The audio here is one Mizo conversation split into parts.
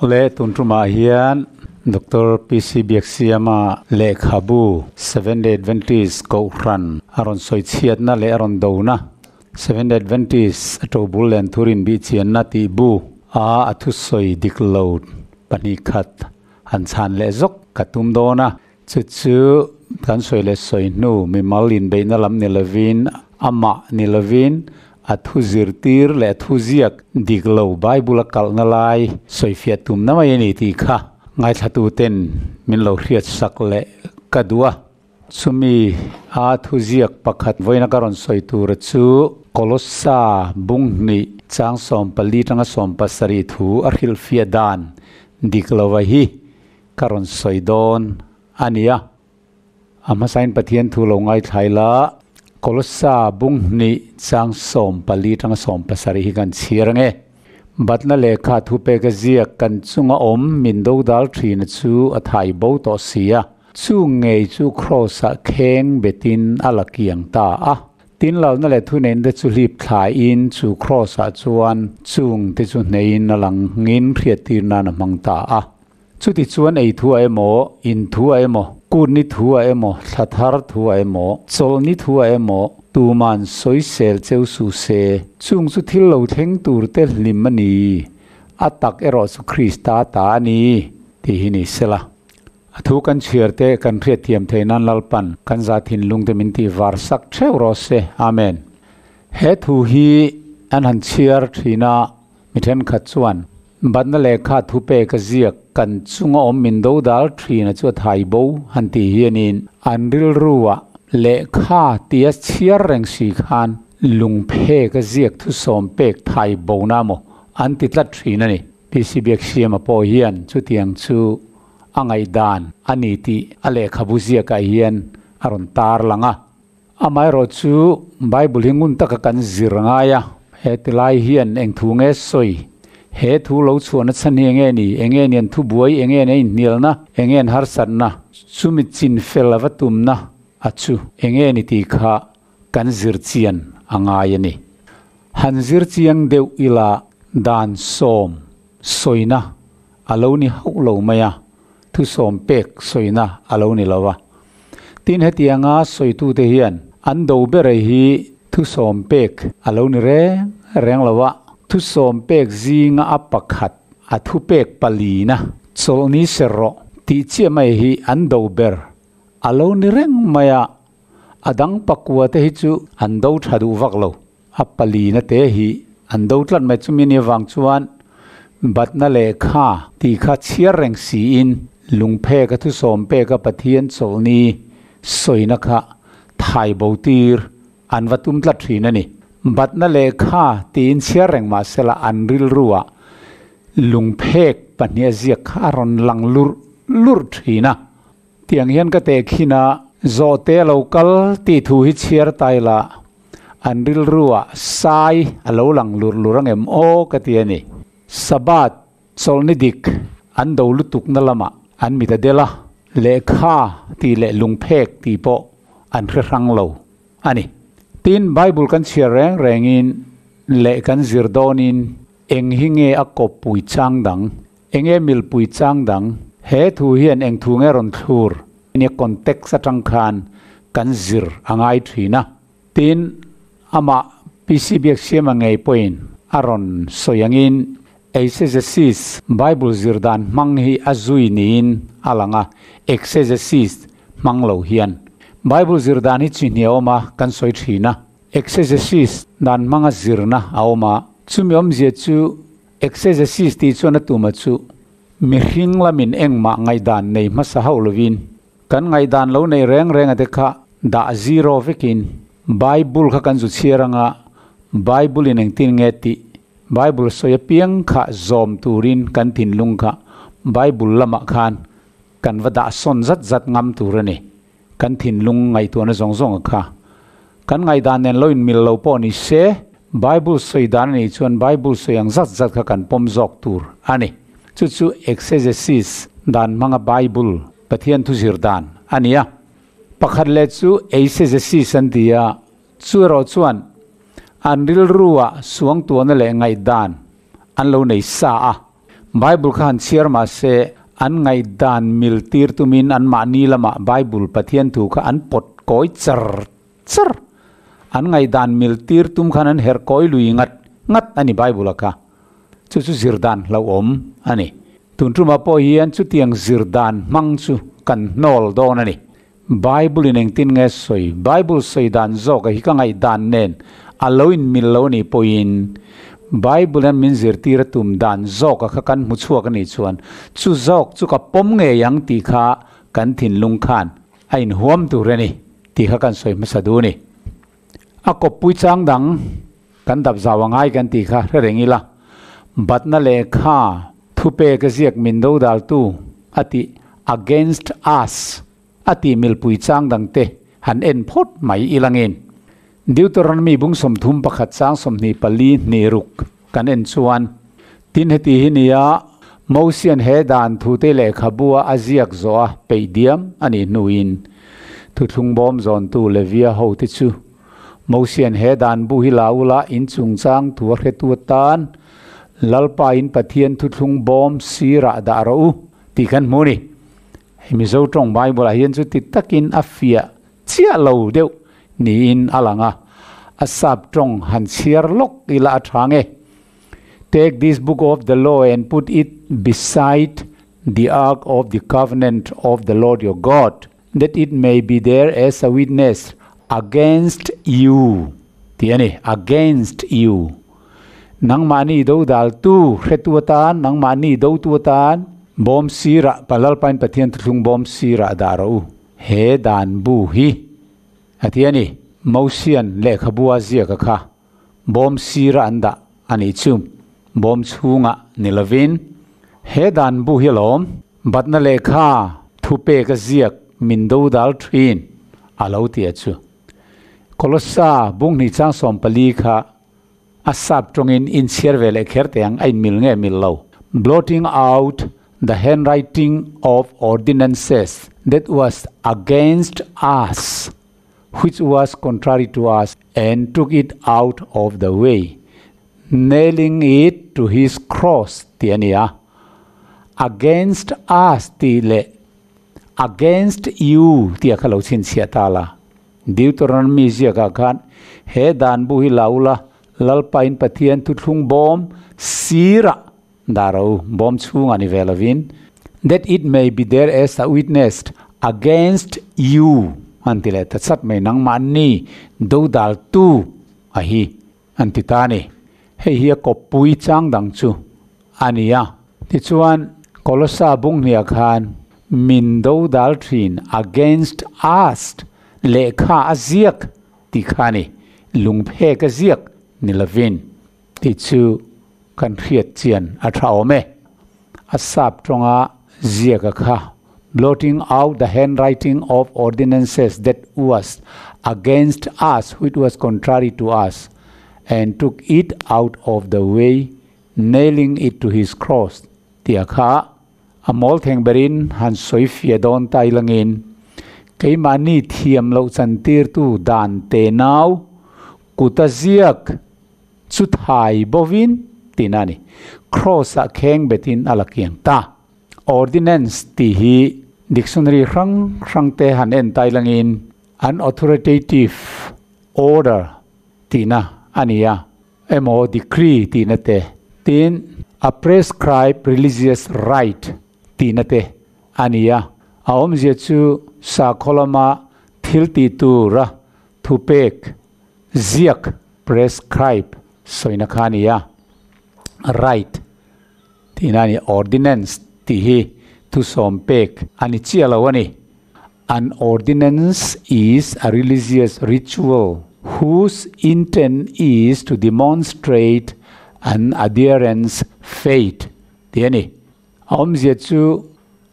Le tun tumah hian Doctor PC Biaksiama lehkhabu Seventh Day Adventist Kohhran a rawn sawi chhiatna leh a rawn dona Seventh Day Adventist a tobul len thurin bih chianna tih bu a a thusawi dik lo pahnih khat han chhan leh zawk ka tum dawn a. Chu chu kan sawi leh sawi hnu mimal inbeihna lam ni lovin, amah ni lovin a thu zirtir leh a thu ziak dik lo Bible a kalhna lai sawifiah tumna mai a ni tih kha ngaithlatuten min lo hriatsak leh ka duh a. Chumi a thu ziak pakhat vawiina ka rawn sawi tura chu Kolossa bunghnih chang 14 tanga 17 thu a hrilhfiah dan dik lova hi ka rawn sawi dawn a ni a. A hmasain Pathian thu lo ngaithlai la, Kolossa bunghnih chang 14 tanga 17 hi kan chhiar ang e. Batna lehkha thupeka ziak kan chunga awm min do dal thina chu a thai bo tawh si a. Chu ngei chu Kraws-ah kheng betin a la kiang ta a. Tin lalna leh thuneihna te chu hlip thlaiin chu Kraws-ah chuan chung te chu hneiin a lang ngin hriattir nan a hmang ta a. Chuti chuan ei thu ah emaw, in thu ah emaw, kut ni thu ah emaw, thla thar thu ah emaw, chawlh ni thu ah emaw, tuman sawisel cheu suh se. Chung chu thil lo thleng tur te hlim a ni, a tak erawh chu Krista ta a ni, tih hi ni sela. A thu kan chhiar te kan hriatthiam theih nan Lalpan kan za thinlung te min tih var sak theuh rawh se. Amen. He thu hi an han chhiar thin a, mi thenkhat chuan Batna lehkha thupek a ziak kan chunga awm min do dal thin a chu a thai bo han tih hianin an rilruah lehkha tia chhiar reng si khan lungphek a ziak thusawm pek thai bo na maw an ti tlat thin a ni. PC Biaksiama pawh hian chutiang chu a ngaihdan a ni tih a lehkhabu ziakah hian a rawn tar lang a. Amaherawh chu Bible hi ngun taka kan zir ngai a, he tilai hian eng thu nge sawi? He thu lo chhuahna chhan hi enge ni? Enge ni an thubuai? Enge ni a inhnialna? Enge an harsatna? Chumi chin fel a va tumna a chu enge ni tih kha kan zir chian a ngai a ni. Han zir chiang deuh ila dan sawm sawina a lo ni hauh lo mai a, thusawm pek sawina a lo ni lo a. Tin hetianga sawitute hian an do ber hi thusawm pek a lo ni reng reng lo a, thusawm pek zinga a pakhat a thupek palina chawlhni ser rawh tih chiah mai hi an do ber a lo ni reng mai a, a dang pakua te hi chu an do tha duh vak lo. A palina te hi an do tlat mai chumi ni avang chuan batna lehkha tih kha chhiar reng siin lungphek a thusawm pek a Pathian chawlhni sawina kha thai bo tir an va tum tlat thin a ni. Batna lehkha tiin chhiar reng mahsela an rilruah lungphek pahnih a ziak kha a rawn lang lurh lurh thin a. Tiang hian ka tehkhin a, zawhte a lo kal tih thu hi chhiar ta ila an rilruah sai a lo lang lurh lurh angem aw ka ti a ni. Sabbath chawlhni dik an do lutukna lamah an mit a del a, lehkha tih leh lungphek tih pawh an hre hrang lo a ni. Tin, Bible kan chhiar reng rengin leh kan zir dawnin eng hi nge a kawppui chang dang Enge milpui chang dang? He thu hian eng thu nge rawn thlur? Nia context atang khan kan zir a ngai thin a. Tin, amah PC Biaksiama ngei pawhin a rawn sawi angin eisegesis, Bible zir dan hmang hi a zui niin a lang a, exegesis hmang lo hian. Bible zir dan hi chi hnih a awm a, kan sawi thin a. Exegesis dan hmanga zirna a awm a, chumi awmzia chu Exegesis tih chuan a tuma chu mihring lamin engmah ngaihdan nei hmasa hauh lovin, kan ngaihdan lo nei reng reng ate kha dah zero vekin Bible kha kan zu chhiar anga Bible in engtin nge tih Bible sawi apiang kha zawm turin kan thinlung kha Bible lamah khan kan va dah sawn zat zat ngam tur a ni. Kan thinlung ngaihtuahna zawng zawng a kha. Kan ngaihdan nen lo inmil lo pawh ni se, Bible sawi dan a nih chuan Bible sawi ang zat zat kha kan pawm zawk tur a ni. Chu chu exegesis dan hmanga Bible, Pathian thu zir dan, a ni a. Pakhat leh chu eisegesis an ti a, chu erawh chuan an rilruah suangtuahna leh ngaihdan an lo nei sa a. Bible kha han chhiar mah se an ngaihdan mil tir tumin anmahni lamah Bible Pathian thu kha an pawt kawi char char. An ngaihdan mil tir tum khan an herh kawi lui ngat ngat a ni Bible a kha. Chu chu zir dan hlauhawm a ni. Tun tumah pawh hian chutiang zir dan hmang chu kan hnawl dawn a ni. Bible in engtin nge sawi? Bible sawi dan zawk a hi ka ngaihdan nen a lo in mil lo anih pawhin Bible in min zirtir a tum dan zawk a kha kan hmu chhuak anih chuan chu zawk chu ka pawm ngei ang tih kha kan thinlung khan a inhuam tur a ni tih kha kan sawi hmasa duh a ni. A kawppui chang dang kan dap zau a ngai kan tih kha hre reng ila, batna lehkha thupek a ziak min dodaltu a tih against us a tih milpui chang dangte han en phawt mai ilangin Deuteronomy bung 31 chang 24 hnih ruk kan en chuan tin heti hi nia Mosian he dan thute lehkhabua a ziak zawh a peih diam a nih hnuin thuthlung bawm zawntu Levia hote chu Mosian he dan bu hi la ula in chungchang thu a hretu atan Lalpa in Pathian thuthlung bawm sirah dah rawh u tih kan hmu a ni. Hei Mizo tawng Bible ah hian chu ti takin a fiah chiah lo deuh niin a lang a, a sap tawng han chhiar lawk ila a tha nge. Take this book of the law and put it beside the ark of the covenant of the Lord your God, that it may be there as a witness against you tih a ni, against you. Nangmahni dodaltu hretu atan, nangmahni dotu atan, bawm sirah, Palalpain Pathian thuthlung bawm sirah dah rawh u. He dan bu hi a ti a ni. Mosian lehkhabu a ziak a kha bawm sira an dah a nih chu bawm chhungah ni lovin he dan bu hi alawm batna lehkha thupek a ziak min dodal thin a lo ti a chu. Kolossa bunghnih chang 14 kha a sap tawngin inchhiar ve leh kher teh ang a inmil nge mil lo. Blotting out the handwriting of ordinances that was against us, which was contrary to us, and took it out of the way, nailing it to his cross tih a ni a. Against us tih leh against you tih a kha lo chhinchhiah ta la. Deuteronomy ziakah khan he dan bu hi la ula, Lalpain Pathian thuthlung bawm sirah dah ro, bawm chhungah ni ve lovin, that it may be there as a witness against you an ti leh ta chat mai, nangmahni dodaltu a hi an ti ta a ni. Hei hi a kawppui chang dang chu a ni a. Tichuan, Kolossa bunghniah khan min dodal thin against us lehkha a ziak tih kha a ni, lungphek a ziak ni lovin tih chu kan hriat chian a tha awm e. A sap tawnga ziak a kha, blotting out the handwriting of ordinances that was against us which was contrary to us and took it out of the way nailing it to his cross tih a kha a mawl theng berin han sawi fiah dawn ta ilangin keimahni thiam loh chantirtu dan te nau kut a ziak chu thai bovin tihna a ni. Cross ah kheng betin a la kiang ta. Ordinance tih hi dictionary hrang hrang te han en ta ilangin an authoritative order tihna a ni a. Emaw decree tihna te, tin a prescribed religious rite tihna te a ni a. A awmzia chu sakhaw lama thil tih tura thupek, ziak, prescribe, sawina kha a ni a. Rite tihna a ni. Ordinance tih hi thusawm pek a ni chiah lo a ni. An ordinance is a religious ritual whose intent is to demonstrate an adherent's faith tih a ni. A awmzia chu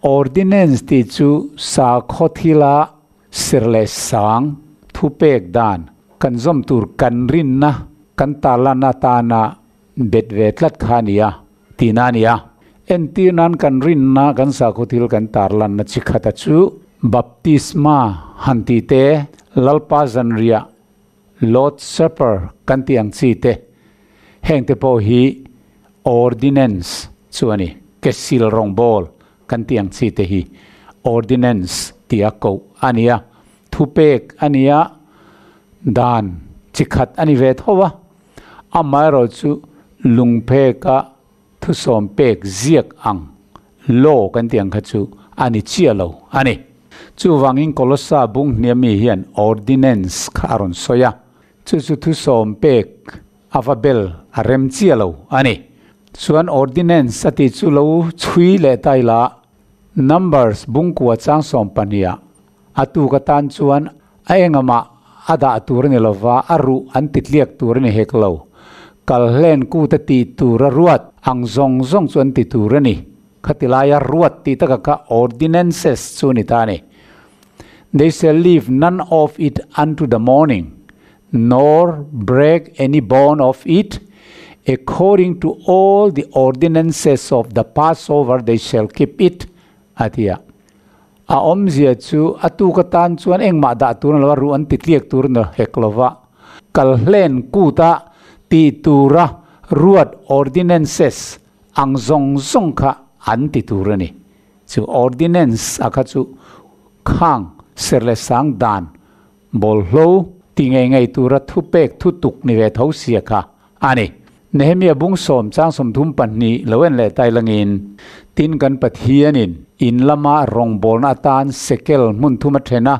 ordinance tih chu sakhaw thila sir leh sang thupek dan kan zawm tur kan rinna kan tarlan atana bet ve tlat kha a ni a tihna a ni a. Entir nan kan rinna kan sakhaw thil kan tarlanna chi khata chu Baptisma han tih te, Lalpa zanriah, Lord's Supper kan tih ang chi te, heng te pawh hi ordinance chu a ni. Ke sil rawngbawl kan tih ang chi te hi ordinance tia koh a ni a, thupek a ni a, dan chi khat a ni ve tho a, amaherawhchu lungpheka thusawm pek ziak ang law kan tih ang kha chu a ni chiah lo a ni. Chuvangin Kolossa bung hniam mi hian ordinance kha a rawn sawi a, chu chu thusawm pek a va bel a rem chiah lo a ni. Chuan ordinance a tih chu lo chhui leh ta ila, Numbers bungkua chang 12 ah a tuk atan chuan a engamah a dah tur a ni lova, a ruh an ti tliak tur a ni hek lo. Kal hlen kut a tih tur a ruat ang zawng zawng chu an ti tur a ni. Khati laia ruat tih taka kha ordinances chu a ni ta a ni. They shall leave none of it unto the morning, nor break any bone of it, according to all the ordinances of the Passover they shall keep it, a ti a. A awmzia chu a tuk atan chuan engmah dah tur a ni lo a, ruh an ti tliak tur a ni hek lo va, kal hlen kuta tih tura ruat ordinances ang zawng zawng kha an ti tur a ni. Chu ordinance a kha chu khang ser leh sang dan Bawlhlo ti ngei ngei tura thupek thutuk ni ve tho sia kha a ni. Nehemia bung sawm chang 32 lo en leh tai langin, Tin kan Pathianin in lama rawngbawlna atan sekel hmun thum a then a,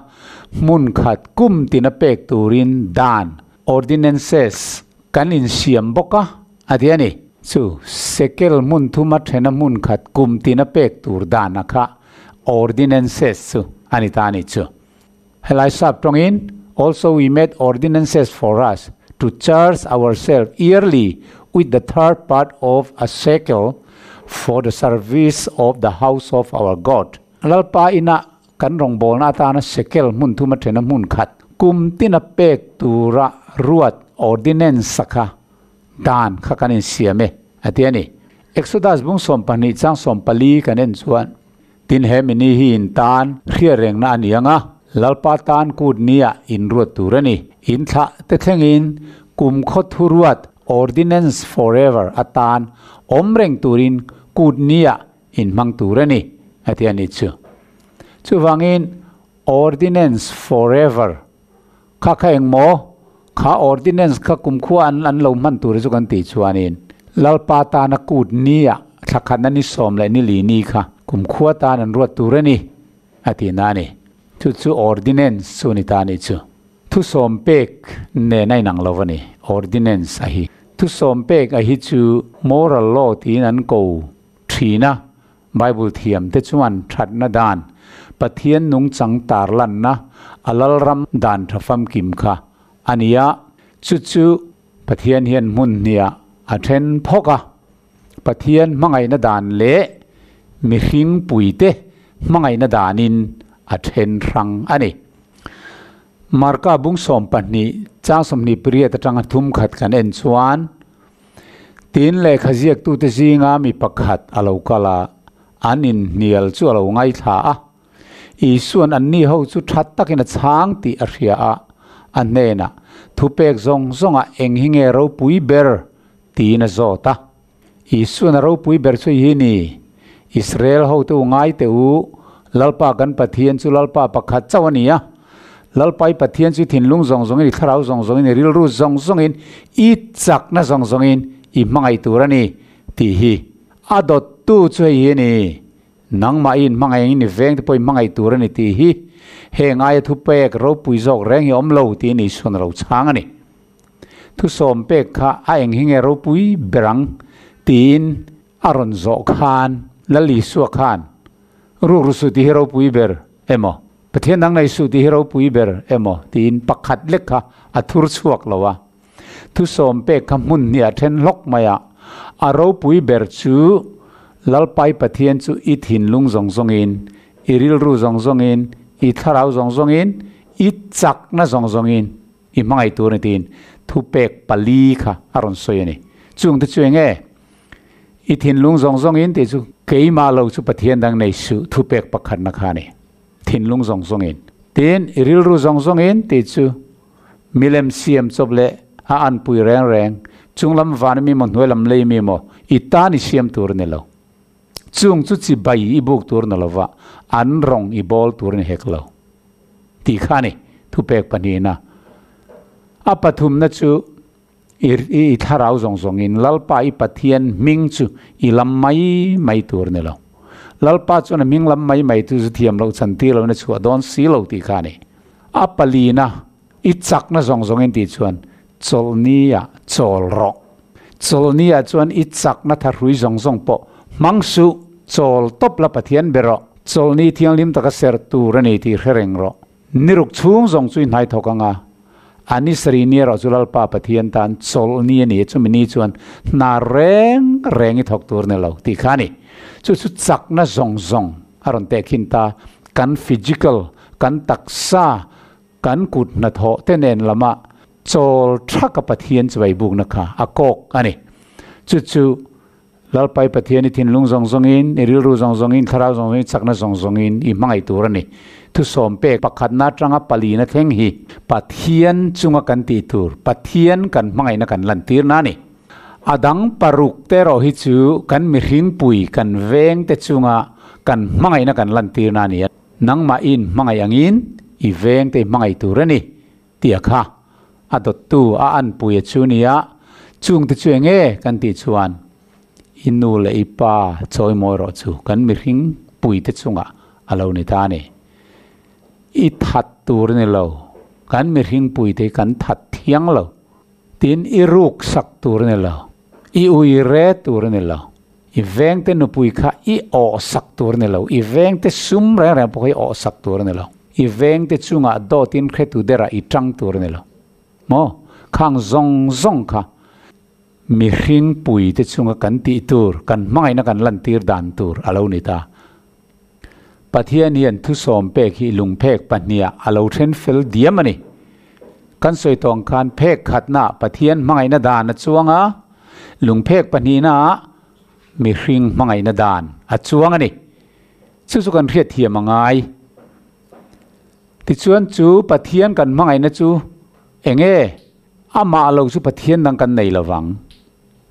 hmun khat kum tina pek turin dan, ordinances, kan insiam bawk a, a ti a ni. Chu sekel hmun thum a then a hmun khat kum tina pek tur dan a kha ordinances chu a ni ta a ni chu. Helai sap tawngin, Also we made ordinances for us to charge ourselves yearly with the third part of a shekel for the service of the house of our God. Lalpa ina kan rawngbawlna atana shekel hmun thuma thena hmun khat kum tina pek tura ruat ordinance kha dan kha kan insiam e, a ti a ni. Exodus bung 12 chang 14 kan en chuan, Tin he mini hi in tan hriat rengna a ni ang a, Lalpa tan kut nia in ruat tur a ni. In thlah te thlengin kum khaw thu ruat, ordinance forever, atan awm reng turin kut nia in hmang tur a ni, a ti a ni chu. Chuvangin ordinance forever kha kha eng maw? Kha ordinance kha kumkhua an an lo hman tur chu kan tih chuanin Lalpa tana kut nia thla khatna ni sawm leh ni li ni kha kumkhua tan an ruat tur a ni, a ti na a ni. Chu chu ordinance chu a ni ta a nih chu. Thusawm pek nen a inang lo a ni, ordinance a hi. Thusawm pek a hi chu moral law tiin an ko thin a, Bible thiamte chuan thatna dan, Pathian nungchang tarlanna, a lalram dan tha famkim kha a ni a. Chu chu Pathian hian hmun hniah a then phawk a, Pathian hmangaihna dan leh mihring puite hmangaihna danin a then hrang a ni. Marka bung 12 chang 28 atanga thum khat kan en chuan, Tin lehkha ziaktute zinga mi pakhat a lo kal a, an inhnial chu a lo ngaithla a. Isua'n anni ho chu tha takin a chhang tih a hria a, a hnenah, Thupek zawng zawngah eng hi nge ropui ber? tiin a zawt a. Isua'n a ropui ber chu hi ni, Israel hote u ngai teh u, Lalpa kan Pathian chu Lalpa pakhat chauh a ni a. Lalpa i Pathian chu i thinlung zawng zawngin, i thlarau zawng zawngin, i rilru zawng zawngin, i chakna zawng zawngin i hmangaih tur a ni, tih hi a dawttu chu hei hi a ni. Nangmah i inhmangaih angin i vengte pawh i hmangaih tur a ni tih hi heng aia thupek ropui zawk reng hi a awm lo tiin Isua'n a lo chhang a ni. Thusawm pek kha a eng hi nge ropui ber ang tiin a rawn zawh khan Lal Isua khan rukru suh tih hi ropui ber emaw, Pathian dang nei suh tih hi ropui ber emaw tiin pakhat lek kha a thur chhuak lo a. Thusawm pek kha hmun hnih a then hlawk mai a, a ropui ber chu Lalpai Pathian chu i thinlung zawng zawngin, i rilru zawng zawngin, i thlarau zawng zawngin, i chakna zawng zawngin i hmangaih tur a ni tiin thupek pali kha a rawn sawi a ni. Chungte chu eng nge? I thinlung zawng zawngin tih chu keimah lo chu Pathian dang nei suh thupek pakhatna kha a ni. Thinlung zawng zawngin. Tin, i rilru zawng zawngin tih chu milem siam chawp leh a anpui reng reng, chunglam van mi maw hnuai lam lei mi maw i tan i siam tur a ni lo. Chung chu chibai i buk tur na lova, an rawng i bawl tur a ni hek lo. Tih kha a ni, thupek pahnihna. A pathumna chu i i thlarau zawng zawngin Lalpa i Pathian hming chu i lam mai mai tur a ni lo. Lalpa chuan a hming lam mai mai tu chu thiam loh chan tir loin a chhuah dawn si lo tih kha a ni. A palina i chakna zawng zawngin tih chuan chawlhnia chawl rawh. Chawlhnia chuan i chakna thahrui zawng zawng pawh hmang suh, chawl tawp la Pathian be rawh. Chawlhni thianghlim taka serh tur a ni tih hre reng rawh. Ni ruk chhung zawng chu i hnai thawk ang a, a ni sarih ni erawh chu Lalpa Pathian tan chawlhni a ni, chumi ni chuan hna reng reng i thawk tur a ni lo tih kha a ni. Chu chu chakna zawng zawng a rawn tehkhin ta, kan physical, kan taksa, kan kut hnathawh te nen lama chawl thaka Pathian chuai bukna kha a kawk a ni. Chu chu Lalpai Pathian i thinlung zawng zawngin, i rilru zawng zawngin, thlarau zawng zawngin, chakna zawng zawngin i hmangaih tur a ni. Thusawm pek pakhatna atanga palina thleng hi Pathian chunga kan tih tur, Pathian kan hmangaihna kan lantirna a ni. A dang paruk te erawh hi chu kan mihringpui, kan veng te chunga kan hmangaihna kan lantirna a ni a. Nangmah i inhmangaih angin i veng te i hmangaih tur a ni tih a kha. A dawttu a anpui a chu nia, chungte chu eng nge kan tih chuan i nu leh i pa chawimawi rawh chu kan mihring puite chungah a lo ni ta a ni. I that tur a ni lo, kan mihring puite hi kan that thiang lo. Tin, i ruk sak tur a ni lo, i ui re tur a ni lo, i vengte nupui kha i awh sak tur a ni lo, i vengte sum reng reng pawh kha i awh sak tur a ni lo, i vengte chungah dawtin hretu derah i tang tur a ni lo. Maw? Khang zawng zawng kha mihring puite chunga kan tih tur, kan hmangaihna kan lantir dan tur a lo ni ta. Pathian hian thusawm pek hi lungphek pahniha a lo then fel diam a ni. Kan sawi tawng khan phek khatnaah Pathian hmangaihna dan a chuang a, lungphek pahnihnaah mihring hmangaihna dan a chuang a ni. Chu chu kan hriatthiam a ngai. Tichuan chu Pathian kan hmangaihna chu eng nge? Amah lo chu Pathian dang kan nei lovang.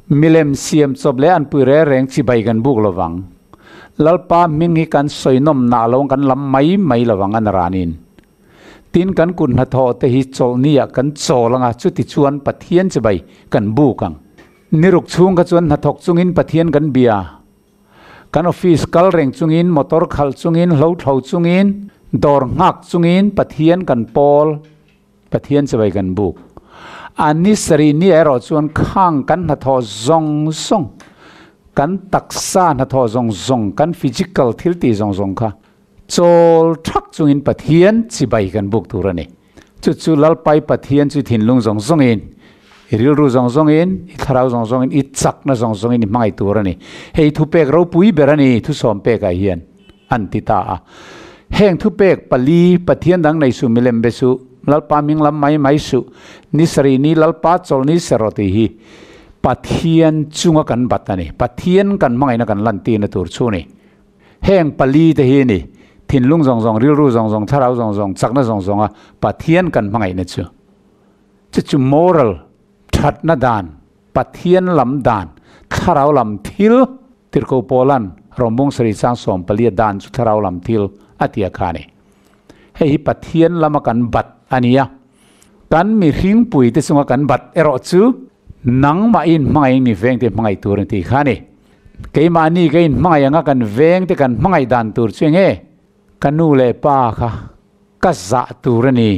Milem siam chawp leh an pui reng reng chibai kan buk lovang. Lalpa hming hi kan sawi nawm nah lo kan lam mai mai lovang a naranin. Tin kan kut hnathawh te hi chawlhni ah kan chawl anga chuti chuan Pathian chibai kan buk ang. Niruk chhung kha chuan hnathawk chungin Pathian kan bia. Kan office kal reng chungin, motor khalh chungin, hlo thlo chungin, dawr nghak chungin Pathian kan pawl. Pathian chibai kan buk. A ni sarih ni erawh chuan khang kan hnathawh zawng zawng, kan taksa hnathawh zawng zawng, kan physical thil tih zawng zawng kha chawl thak chungin Pathian chibai kan buk tur a ni. Chu chu Lalpai Pathian chu i thinlung zawng zawngin, i rilru zawng zawngin, i thlarau zawng zawngin, i chakna zawng zawngin i hmangaih tur a ni. Hei thupek ropui ber a ni, thusawm pekah hian. an ti ta a. Heng thupek pali, Pathian dang nei suh, milem be suh, Lalpa hming lam mai mai suh, ni sarih ni Lalpa chawlh ni ser rawh tih hi Pathian chunga kan bat a ni. Pathian kan hmangaihna kan lantirna tur chu a ni. Heng pali te hi a ni, thinlung zawng zawng, rilru zawng zawng, thlarau zawng zawng, chakna zawng zawnga Pathian kan hmangaihna chu. Chu chu moral, thatna dan, Pathian lam dan, thlarau lam thil, Tirhkoh Paula'n Rawmbung sarih chang 14 dan chu thlarau lam thil a ti a kha a ni. Hei hi Pathian lama kan bat a ni a, kan mihringpui te chunga kan bat erawh chu nangmahin hmangaih mi veng te hmangaih tur a ni tih kha a ni. Keimahni ka inhmangaih anga kan veng te kan hmangaih dan tur chu eng nge? Ka nu leh pa kha ka zah tur a ni.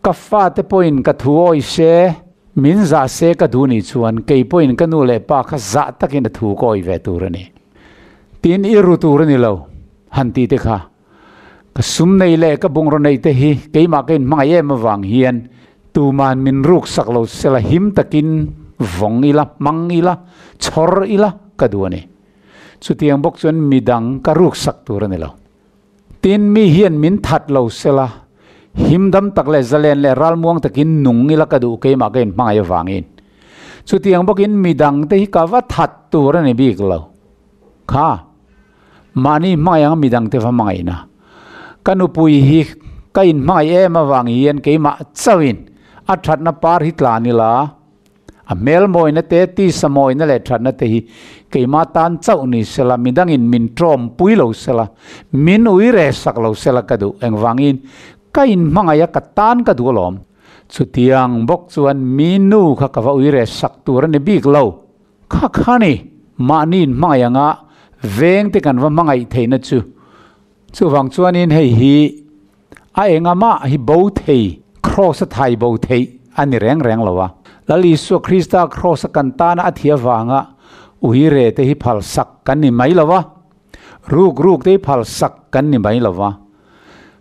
Ka fate pawhin ka thu awi se, min zah se ka duh nih chuan kei pawhin ka nu leh pa kha zah takin a thu ka awi ve tur a ni. Tin, i ru tur a ni lo, han tih te kha. Ka sum nei leh ka bungraw nei te hi keimah ka inhmangaih em avang hian tuman min ruk sak lo sela him takin vawng ila, hmang ila, chhawr ila ka duh a ni. Chutiang bawk chuan midang ka ruk sak tur a ni lo. Tin, mi hian min that lo sela, him dam tak leh zalen leh ralmuang takin nung ila ka duh keimah ka inhmangaih avangin. Chutiang bawkin midang te hi ka va that tur a ni bik lo. Kha, mahni hmangaih anga midang te va hmangaihna. Ka nupui hi ka inhmangaih em avang hian keimah chauhin a thatna par hi tlan ila. A hmel mawina te, tisa mawina leh thatna te hi keimah tan chauh ni sela, midangin min tawm pui lo sela, min ui re sak lo sela ka duh. Engvangin ka inhmangaih a, ka tan ka duh alawm. Chutiang bawk chuan mi nu kha ka va ui re sak tur a ni bik lo. Kha kha ni, mahni inhmangaih anga veng te kan va hmangaih theihna chu. Chuvang chuanin hei hi a enga mah hi bo thei, kraws a thai bo theih a ni reng reng lo a. Lal Isua Krista kraws a kan tana a thi avanga uire te hi phal sak kan ni mai lo a, ruk ruk te hi phal sak kan ni mai lo a,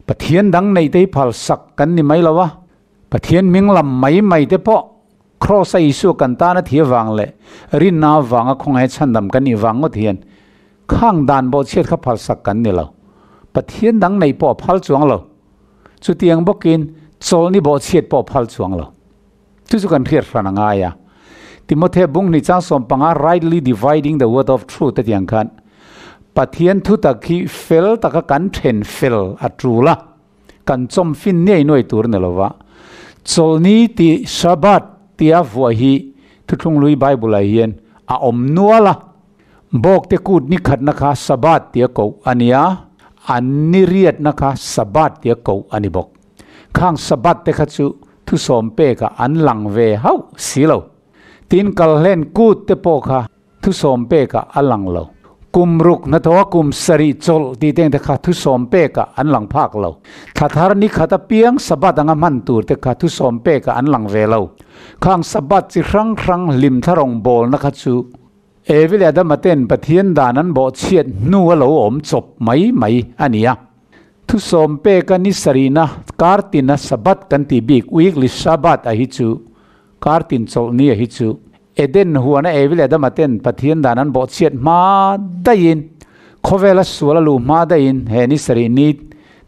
Pathian dang neih te hi phal sak kan ni mai lo a, Pathian hming lam mai mai te pawh kraws a Isua kan tana thi avang leh rinna avanga khawngaih chhandam kan nih vang ngawt hian Khang dan bawhchhiat kha phalsak kan ni lo. Pathian dang neih pawh a phal chuang lo. Chutiang bawkin chawlhni bawhchhiat pawh a phal chuang lo. Chu chu kan hriat hran a ngai a. Timothea bung hnih chang 15 Rightly Dividing the Word of Truth a tiang khan Pathian thutak hi fel taka kan then fel a tul a, kan chawm fin ngei nuai tur ni lova. Chawlhni tih Shabbat tia vuah hi Thuthlunglui Bible-ah hian a awm nual a. Bawkte kut ni khatna kha Sabbath tia koh a ni a, an ni riatna kha Sabbath tia koh a ni bawk. Khang Sabbath te kha chu thusawm pekah an lang ve hauh si lo. Tin, kalhlen kut te pawh kha thusawm pekah a lang lo. Kum ruk hnathawha kum sarih chawlh tih teng te kha thusawm pekah an lang phak lo. Thla thar ni khat apiang Sabbath anga hman tur te kha thusawm pekah an lang ve lo. Khang Sabbath chi hrang hrang hlim thlarâwng bawlna kha chu Evi leh Adama ten Pathian dan an bawhchhiat hnu a lo awm chawp mai mai a ni a. Thusawm peka ni sarihna kartina Sabbath kan tih bik weekly Sabbath a hi chu kartin chawlhni a hi chu Eden huana Evi leh Adama ten Pathian dan an bawhchhiat hma daihin khawvela sual a luh hma daihin he ni sarih ni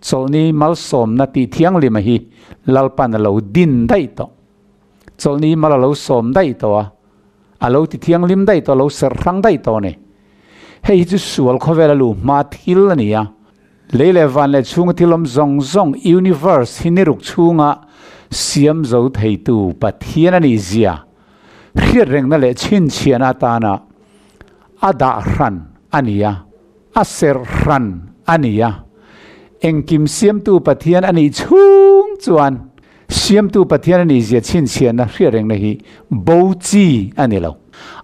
chawlhni malsawmna tih thianghlim a hi Lalpan a lo din daih tawh. Chawlhni mal a lo sawm daih tawh a, a lo ti thianghlim daih tawh, a lo serh hrang daih tawh a ni. Hei hi chu sual khawvel a luh hma thil a ni a, lei leh van leh chhunga thil awm zawng zawng, universe, hi ni ruk chhunga siam zo theitu Pathian a nih zia hriat rengna leh chhinchhiahna atana a dah hran a ni a, a serh hran a ni a. Engkim siamtu Pathian a nih chhung chuan Siamtu Pathian a nih zia chhinchhiahna hriat rengna hi bo chi a ni lo.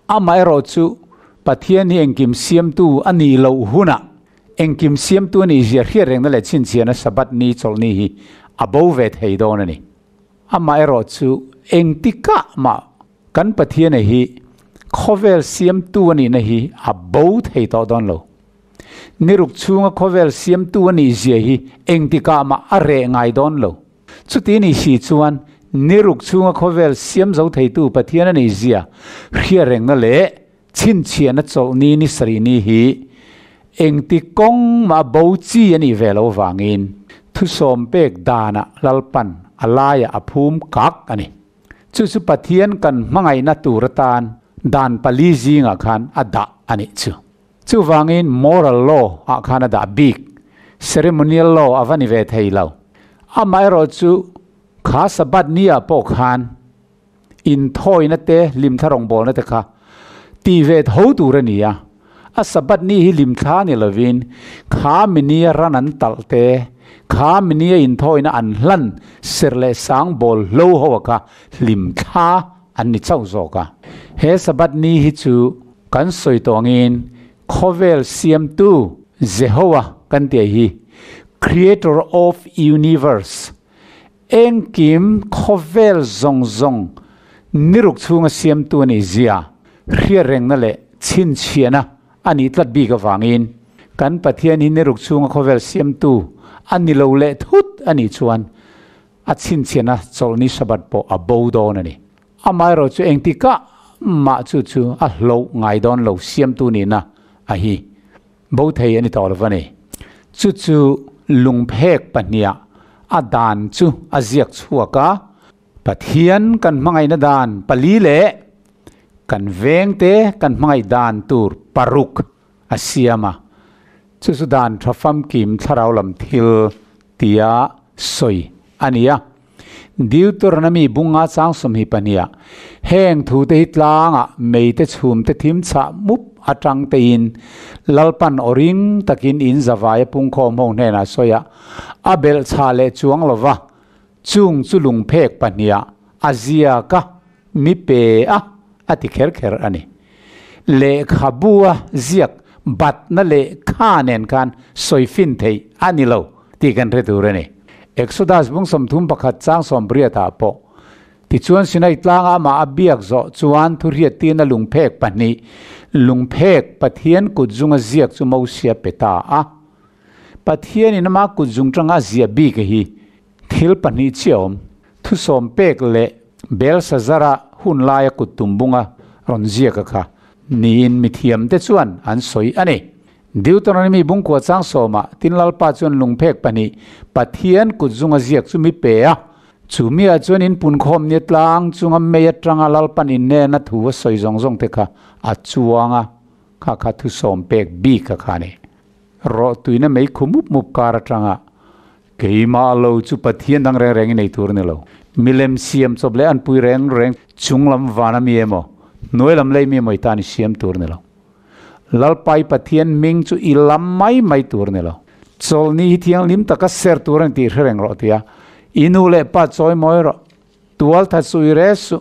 Amaherawhchu, Pathian hi engkim siamtu a nih loh hunah engkim siamtu a nih zia hriat rengna leh chhinchhiahna Sabbath ni chawlhni hi a bo ve thei dawn a ni. Amaherawhchu, engtikah mah kan Pathiana hi khawvel siamtu a nihna hi a bo thei tawh dawn lo. Ni ruk chhunga khawvel siamtu a nih zia hi engtikah mah a reh ngai dawn lo. Chuti ni si chuan ni ruk chhunga khawvel siam zo theitu Pathian a nih zia hria rengna leh chhinchhiahna chawlhni ni sarih ni hi engti kawng mah bo chi a nih ve lo vangin thusawm pek danah Lalpan a laiah a phum kak a ni. Chu chu Pathian kan hmangaihna tur atan dan pali zingah khan a dah a nih chu. Chuvangin moral law ah khan a dah bik, ceremonial law a va ni ve thei lo. Amaherawhchu kha Sabbath ni ah pawh khan inthawina te, limthla rawngbawlna te kha ti ve tho tur a ni a. A Sabbath ni hi limthla ni lovin kha minia ran an talh te, kha minia inthawina an hlan ser leh sang bawl hlo ho a kha hlimthla an ni chauh zawk a. He Sabbath ni hi chu Kan sawi tawh angin khawvel siamtu Jehovah kan tih hi Creator of Universe, engkim khawvel zawng zawng niruk chhunga siamtu a nih zia hriatrengna leh chhinchhiahna a nih tlat bik avangin kan Pathian hi niruk chhunga khawvel siamtu a ni lo leh thut a nih chuan a chhinchhiahna chawlhni Shabbat pawh a bo dawn a ni. Amaherawh chu engtikah mah chu chu a hloh ngai dawn lo siamtu nihna a hi bo thei a ni tawh lo va ni. Chu chu lungphek pahniha a dan chu a ziak chhuak a, Pathian kan hmangaihna dan pali leh kan vengte kan hmangaih dan tur paruk a siam a, chu chu dan tha famkim thlarau lam thil tia sawi a ni a. Deuteronomy bunga chang 22ah heng thu te hi tlanga mei te chhum te thim chha mup atang te in lalpan oring takin in zawai pungkhom ho hne na soya abel cha le chuang lova chung chu lung phek pahnia azia ka mi pe a ati kher kher ani le khabua ziak bat na le kha nen khan soifin thei ani lo ti kan re tur ani. Exodus bung som thum pakhat chang som bria ta po ti chuan sinai tlanga ma abiak zo chuan thu riat tin a lungphek pahnih lungphek Pathian kut zunga ziak chu Mosia peta a Pathian in ma kut zung tanga zia bi ke hi thil pahnih chiom thu som pek le Belsazara hun laia kut tumbunga ron zia ka kha niin mithiam te chuan an soi ani. Deuteronomy bung kwa chang soma tinlalpa chuan lungphek pani Pathian kut zunga ziak chu mi pe a chumi a chuan in punkhom ni tlang chunga mei atanga lalpan in ne na thu soi zong zong te kha a chuanga kha kha thu som pek bi ka kha ni ro tuina mei khumup mup kar atanga keima lo chu Pathian dang reng reng nei tur ni lo milem siam choble an pui reng reng chunglam wana mi emo noi lam lei mi moi ta ni siam tur ni lo lalpai Pathian ming chu ilam mai mai tur ni lo chol ni hi thiang lim taka ser tur an ti reng ro tia inu le pa choi moi ro tual tha sui re su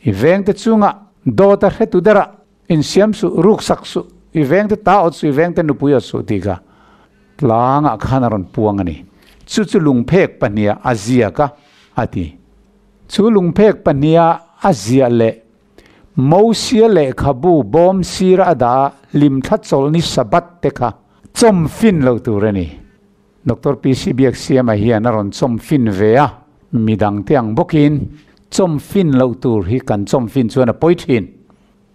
i veng te chunga do ta hre tu dera in siam su ruk sak su i veng te ta ot su i veng te nupui su ti ka tlanga khanaron puang ani chu chu lungphek pania azia ka ati chu lungphek pania azia le Mosia le khabu bom sira ada lim tha chol ni sabat te kha chom fin lo tur ani. Dr. PC Biak Siam a hian a rawn chom fin ve a midang te ang bawkin chom fin lo tur hi kan chom fin chuan a pawi thin.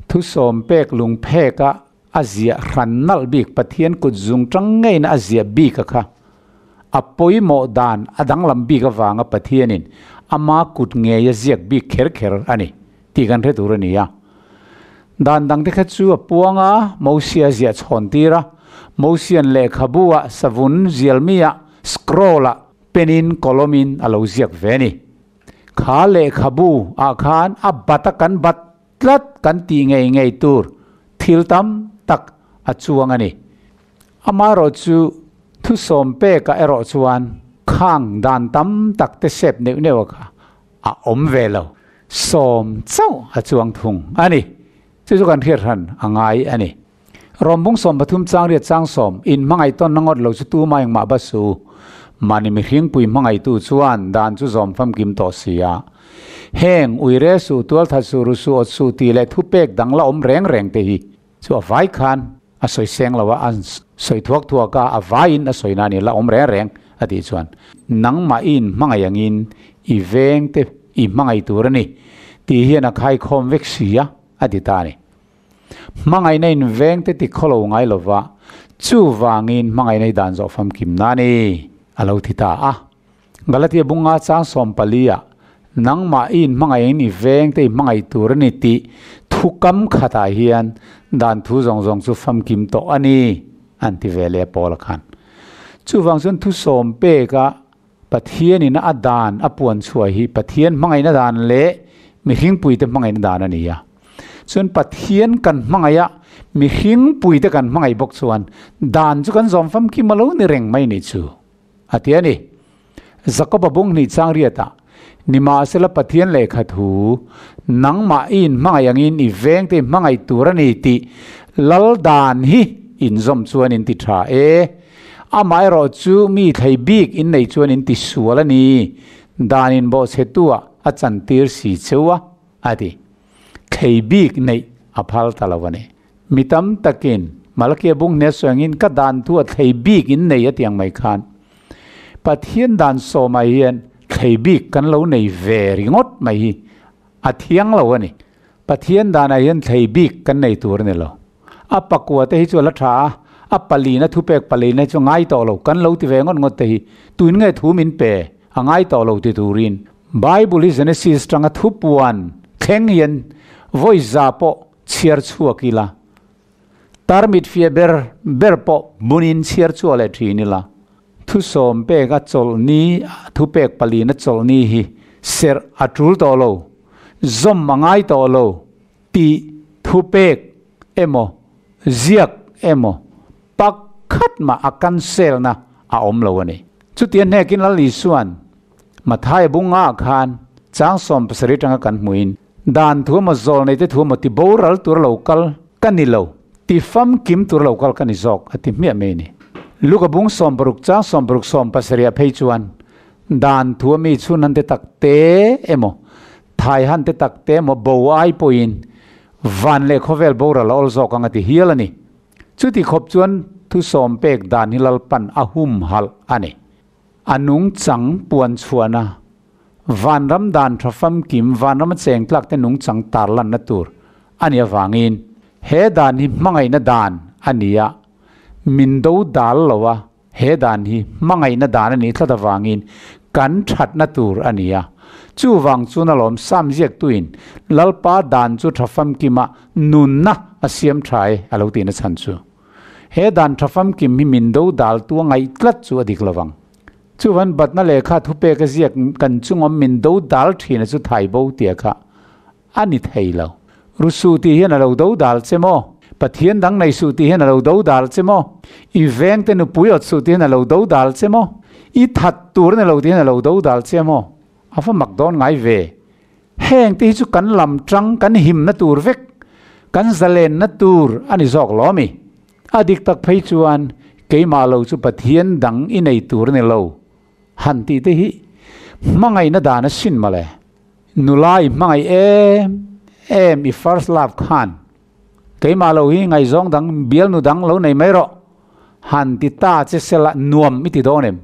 Thu som pek lung phek a azia hran nal bik Pathian kut zung tang ngei na azia bik a kha a pawi mo dan adang lam bik awanga Pathianin ama kut nge ya ziak bik kher kher ani ti kan re tur ani ya. Dan dang te kha chu a puanga Mosia zia chhon tira Mosian le khabua savun zialmia scrolla penin kolomin alo ziak veni kha le khabu a khan a batakan bat tlat kan ti ngei ngei tur thil tam tak a chuang ani amaro chu thu som pe ka ero chuan khang dan tam tak te sep neu neu kha a om ve lo som chau a chuang thung ani chu chu kan thiat han angai ani rombung som pathum chang ria chang som in mangai ton nangot lo chu tu mai ma ba su mani mi hring pui mangai tu chuan dan chu zom fam kim to sia heng uire su tual tha su ru su ot su ti le thu pek dang la om reng reng te hi chu a vai khan a soi seng lawa an soi thuak thuaka a vai in a soi na ni la om reng reng ati chuan nang ma in mangai angin i veng te i mangai tur ani ti hian a khai khom vek sia ati ta ni mangai nei in veng te ti kholo ngai lova chu wangin mangai nei dan zo fam kim na ni alo thi ta a Galatia bunga chang som palia nang ma in mangai in i veng te mangai tur ani ti thukam khata hian dan thu zong zong chu fam kim to ani an ti vele pol khan chu wang chun thu som pe ka Pathian in a dan a puan chua hi Pathian mangai na dan le mi hing pui te mangai na dan ani ya chuan Pathian kan mangaya mi hing pui te kan mangai bok chuan dan chu kan zom fam ki malo ni reng mai ni chu atiani Jacob bung ni chang riata nima sela Pathian le kha thu nang ma in mangayang in i veng te mangai turani ti lal dan hi in zom chuan in ti tha e amai ro chu mi thei bik in nei chuan in ti sualani dan in bo chetua a chan tir si chewa ati thei bik nei aphal talawane mitam takin malakia bung ne soangin ka dan thu a thei bik in nei atiang mai khan Pathian dan so mai hian thei bik kan lo nei ve ringot mai hi a thiang lo ani Pathian dan a hian thei bik kan nei tur ni lo a pakwa te hi chu la tha a pali na thu pek pali na chu ngai to lo kan lo ti ve ngot ngot te hi tuin nge thu min pe a ngai to lo ti turin Bible is Genesis tanga thu puan thleng hian voi za po chiar chuakila tarmit fie ber ber po bunin chiar chu le thinila thu som pe ka chol ni thu pek pali na chol ni hi Serh a tul tawh lo, zawm a ngai tawh lo tih thupek emaw ziak emaw pakhat mah a cancelna a awm lo a ni. Chutia hnekin Lal Isua'n Mathaia bunga khan chang 70 tanga kan hmuin dan thu emaw zawl nei te thu emaw ti boral tur lo kal ka ni lo, ti famkim tur lo kal ka ni zawk a ti hmiah mai a ni. Luka bung 60 chang 60 70 ah phei chuan dan thu ami chhun han te tak te emaw thai han te tak te emaw bo ai pawhin van leh khawvel boral a awl zawk ang a ti hial a ni. Chuti khawp chuan thu sawm pek dan hi Lalpan a humhalh a ni. A nungchang puan chhuahna, vanram dan tha famkim, vanrama cheng tlak te nungchang tarlanna tur a nih avangin he dan hi hmangaihna dan a ni a, min do dal lo a, he dan hi hmangaihna dan a nih tlat avangin kan thatna tur a ni a. Chuvang chuan alawm Sam ziaktuin Lalpa dan chu tha famkima nunna a siam tha e a lo tihna chhan chu. He dan tha famkim hi min do dal tu a ngaih tlat chu a dik lovang. Chuvan batna lehkha thupek a ziak kan chungawm min do dal thina chu thai bo tia kha a ni thei lo. Ru suh tih hian a lo do dal che maw? Pathian dang nei suh tih hian a lo do dal che maw? I vengte nupui awt suh tih hian a lo do dal che maw? I that tur a ni lo tih hian a lo do dal che maw? A va mak dawn ngai ve. Heng te hi chu kan lam tang kan himna tur vek, kan zalenna tur a ni zawk lo mi. A dik tak phei chuan keimah lo chu Pathian dang i nei tur a ni lo han tih te hi hmangaihna dan a sin mawle. Nula i hmangaih em em i first love khan keimah lo hi ngaihzawng dang bialnu dang lo nei mai rawh han ti ta che sela nuam i ti dawn em?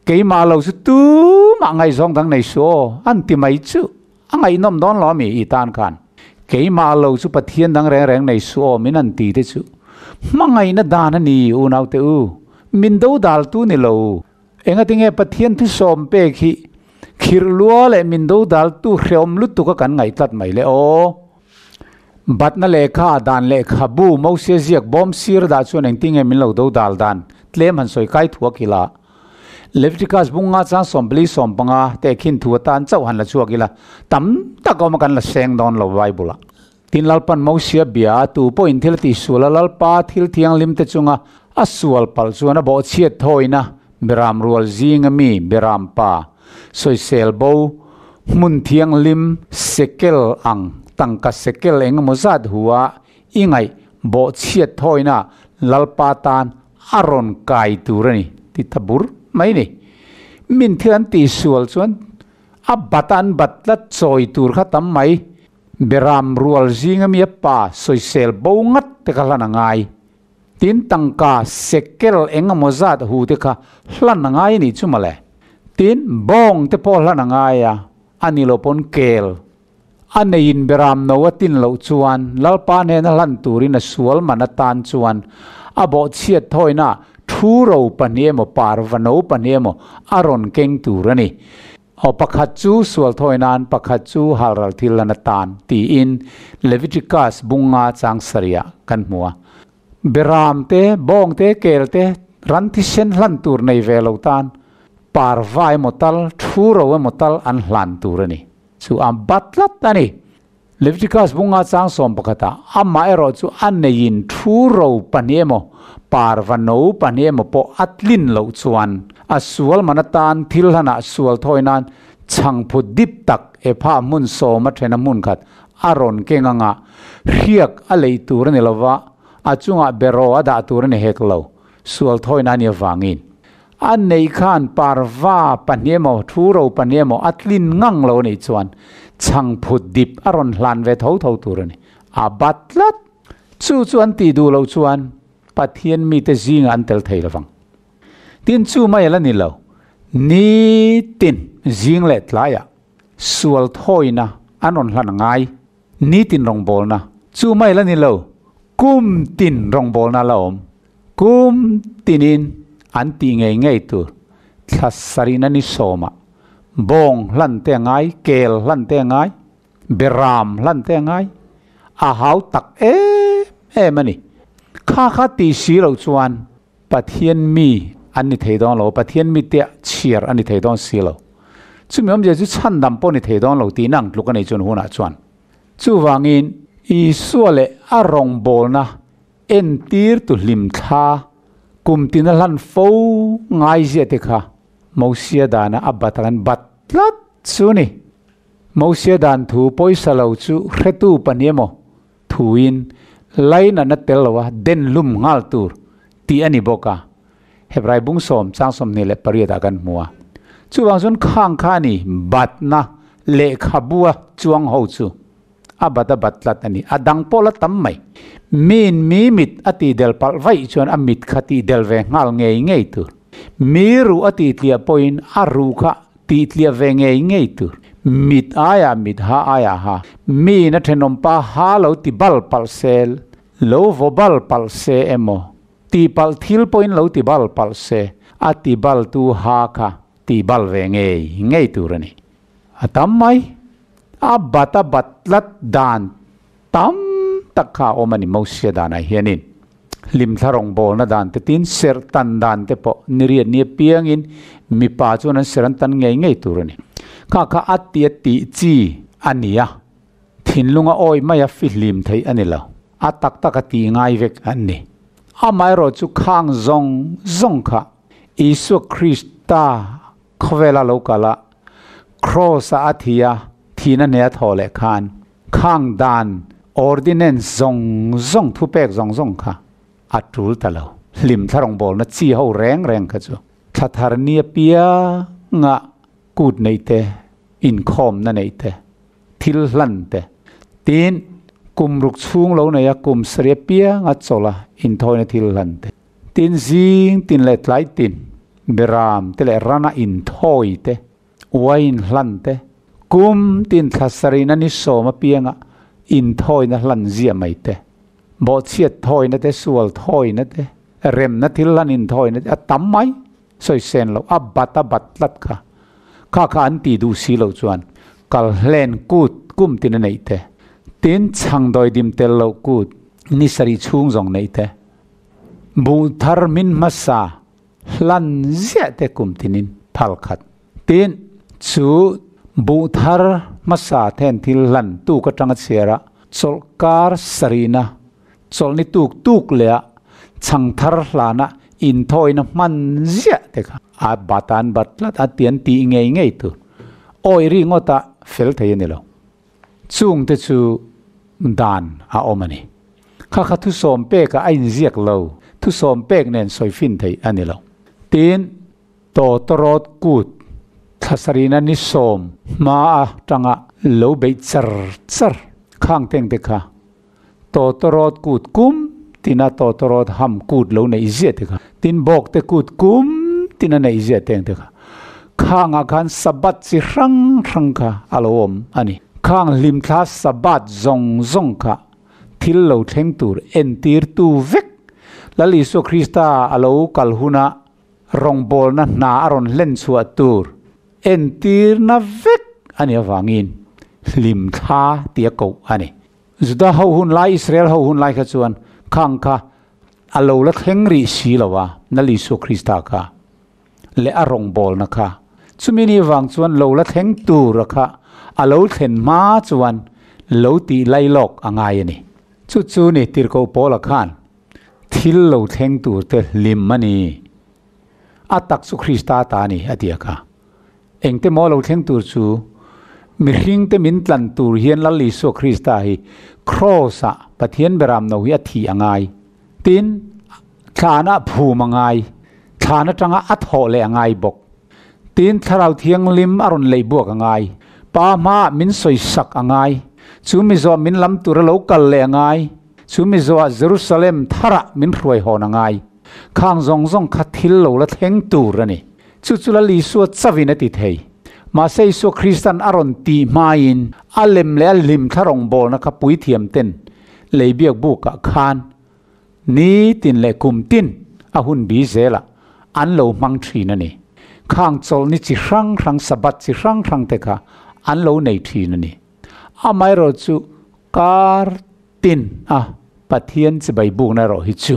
Keimah lo chu tumah ngaihzawng dang nei suh aw an ti mai chu a ngaihnawm dawn lo ami i tan khan keimah lo chu Pathian dang reng reng nei suh aw min an ti te chu hmangaihna dan a ni unaute u min do dal tu ni lo. Engatinge Pathian thusawm pek hi khirh lua leh min do dal tu hreawm lutuk a kan ngaih tlat mai le aw. Batna lehkha, dan lehkhabu, Mosia ziak bawm sir dah chuan engtinge min lo do dal dan tlem han sawi kai thuak ila. Leviticus bunga chang 24 15 te khin thu atan chauh han la chhuak ila tam tak awm a kan la seng dawn lo Bible ah. Tin Lalpan Mosia bia tu pawhin thil a tihsual a, Lalpa thil thianghlim te chunga a sual palh chuan a bawhchhiat thawina Beram rual zinga mi Beram pa sawisel bo hmun thianghlim sekel ang tangka sekel eng emaw zat hu a i ngaih bawhchhiat thawina Lalpa tan a rawn kai tur a ni ti ta bur mai ni. Min thil an tihsual chuan a bat a an bat tlat chawi tur kha tam mai. Beram rual zinga mi a pa sawisel bo ngat te kha hlan a ngai. Tin tangka sekel eng emaw zat hu te kha hlan a ngai a nih chu mawle. Tin bawng te pawh hlan a ngai a, a ni lo pawn kel. A neiin beram no a tin loh chuan Lalpa hnena hlan turin a sual man atan chuan a bawhchhiat thawina thu ro pahnih emaw parva no pahnih emaw a rawn keng tur a ni. Aw pakhat chu sual thawi nan, pakhat chu halral thil lan atan tiin Leviticus bunga chang sarih ah kan hmu a. Beram te, bawng te, kel te, ran thisen hlan tur nei ve lo tan parva emaw tal, thu ro emaw tal an hlan tur a ni. Chu a bat tlat a ni. Leviticus bunga chang 11 ah amah erawh chu a neiin thu ro pahnih emaw, parva no pahnih emaw pawh a tlin loh chuan a sual man atan thil hlanah sual thawi nan chhangphut dip tak epha hmun sawm a thena hmun khat a rawn keng anga hriak a leih tur a ni lova, a chungah beraw a dah tur a ni hek lo, sual thawi nan i avangin. A neih khan parva pahnih emaw, thu ro pahnih emaw a tlin ngang lo a nih chuan chhangphut dip a rawn hlan ve tho tho tur a ni. A bat tlat. Chu chu an tih duh loh chuan Pathian mite zingah an tel thei lovang. Tin chu mai a la ni lo. Nitin zing leh tlaiah sual thawina an rawn hlan a ngai. Nitin rawngbawlna chu mai a la ni lo. Kum tin rawngbawlna a la awm. Kum tinin an tih ngei ngei tur thla sarihna ni sawmah bawng hlan te a ngai, kel hlan te a ngai, beram hlan te a ngai, a hau tak em em a ni. Kha kha tih si loh chuan Pathian mi an ni thei dawn lo, Pathian mi te chhiar a ni thei dawn si lo. Chumi awmzia chu chhandam pawh ni thei dawn lo tihna ang tluk a nei chuan hunah chuan. Chuvangin Isua leh a rawngbawlna entir tu hlimthla kum tina hlan fo ngaizia te kha Mosia dana a bat ang an bat tlat chu ni. Mosia dan thu pawisa lo chu hretu pahnih emaw thuin lainatna tel loa den hlum nghal tur tih a ni bawk a, Hebrai bung sawm chang 28 ah kan hmu a. Chuvang chuan khang kha a ni, batna lehkhabua chuang ho chu a bat a bat tlat a ni. A dang pawh la tam mai. Miin mi mit a tihdel palh vaih chuan a mit kha tihdel ve nghal ngei ngei tur. Mi ruh a tihtliah pawhin a ruh kha tihtliah ve ngei ngei tur. Mit aiah mit, ha aiah ha. Miin a thenawmpa ha lo ti bal palh se, lo vaw bal palh se emaw, tihpalh thil pawhin lo ti bal palh se, a ti baltu ha kha ti bal ve ngei ngei tur a ni. A tam mai. A bat a bat tlat dan tam tak kha a awm a ni Mosia danah hianin. Hlimthla rawngbawlna dan te tin serh tan dan te pawh niriat ni apiangin mipa chuan an serh an tan ngei ngei tur a ni. Kha kha a ti a tih chi a ni a, thinlunga awi maia fihlim theih a ni lo. A tak tak a tih ngai vek an ni. Amaherawh chu khang zawng zawng kha Isua Krista Khawvela lo kal a, Kraws-a a thi a, thihna hne a thawh leh khan khang dan ordinance zawng zawng, thupek zawng zawng kha a tul ta lo. Hlim thla rawngbawlna chi ho reng reng kha chu thla thar ni apianga kut neih te, inkhawmna neih te, thil hlan te, tin kum ruk chhung lo nei a kum sarih apianga chawlh a inthawina thil hlan te, Tin zing tin leh tlai tin, beram te leh rana inthawi te, uain hlan te, kum tin thla sarihna ni sawm apianga inthawina hlan ziah mai te, bawhchhiat thawina te, sual thawina te, remna thil hlan inthawina te a tam mai, sawi sen loh, a bat a bat tlat kha. Kha kha an tih duh si loh chuan kal hlen kut kum tin a neih te, tin chhangdawi dim tel loh kut ni sarih chhung zawng neih te, Buh thar min hmasa hlan ziah te kum tinin phal khat. Tin, chu buh thar hmasa then thil hlan tuk atanga chhiar a, chawlhkar sarihna, chawlhni tuk tuk leh a chhang thar hlana inthawina hman ziah te kha a bat an bat tlat a ti an tih ngei ngei tur. Awi ri ngawta fel thei a ni lo. Chung te chu dan a awm a ni. Kha kha thusawm pekah a inziak lo, thusawm pek nen sawifin theih a ni lo. Tin, tawtawrawt kut thlasarina ni sawm hma atanga lo beih char char khang teng te kha, tawtawrawt kut kum tina tawtawrawt ham kut lo neih ziah te kha, tin bawk te kut kum tina neih ziah teng te kha, khangah khan Sabbath chi hrang hrang kha a lo awm a ni. Khang hlimthla Sabbath zawng zawng kha thil lo thleng tur entirtu vek Lal Isua Krista a lo kal huna rawngbawlna hna a rawn hlen chhuah tur entirna vek a nih avangin hlimthla tia koh a ni. Juda ho hun lai, Israel ho hun lai kha chuan khang kha a lo la thleng rih si lo a, Lal Isua Krista kha leh a rawngbawlna kha. Chumi ni vang chuan lo la thleng tur a kha a lo thlen hma chuan lo tih lai lawk a ngai a ni. Chu chu ni Tirhkoh Paula khan thil lo thleng tur te hlim a ni. A tak chu Krista ta a ni a ti a kha. Engte maw lo thleng tur chu mihring te min tlan tur hian Lal Isua Krista hi Kraws ah Pathian beram no hi a thih a ngai. Tin, thlan ah phum a ngai. Thlan atanga a thawh leh a ngai bawk. Tin, Thlarau Thianghlim a rawn lei buak a ngai. Pa hmaah min sawi sak a ngai. Chu mi zawh min lam tura lo kal leh a ngai. Chu mi zawhah Jerusalem tharah min hruai hawn a ngai. Khang zawng zawng kha thil lo la thleng tur a ni. Chu chu Lal Isua chauhin a ti thei. Mahse Isua Kristan a rawn tih hmain a lem leh a hlim thla rawngbawlna kha puithiam ten lei biak bukah khan nitin leh kum tin a hun bi zelah an lo hmang thin a ni. Khang chawlhni chi hrang hrang, Sabbath chi hrang hrang te kha an lo nei thin a ni. Amaherawh chu kar tin a Pathian chibai bukna erawh hi chu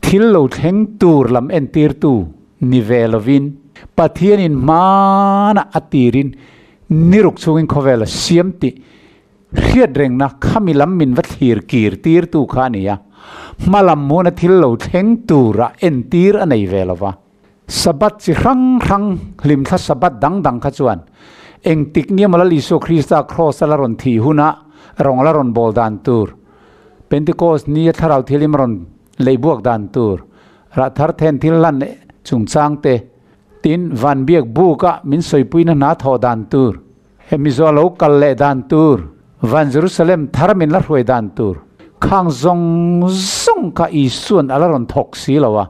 thil lo thleng tur lam entirtu ni ve lovin Pathianin hmana a tirin niruk chungin khawvel a siam tih hriat rengna khami lam min va thlir kir tir tu kha a ni a. Hmalam huna thil lo thleng tura entir a nei ve lova. Sabbath chi hrang hrang, hlimthla Sabbath dang dang kha chuan engtik nia maw Lal Isua Krista Kraws a la rawn thih huna rawng a la rawn bawl dan tur, Pentecost ni a thlarau thilim a rawn leihbuak dan tur, rah thar then thil hlan chungchang te, tin van biak buk a min sawipuina hna thawh dan tur, hemi zawh lo kal leh dan tur, van Jerusalem thar min la hruai dan tur, khang zawng zawng kha Isua'n a la rawn thawk si lo a,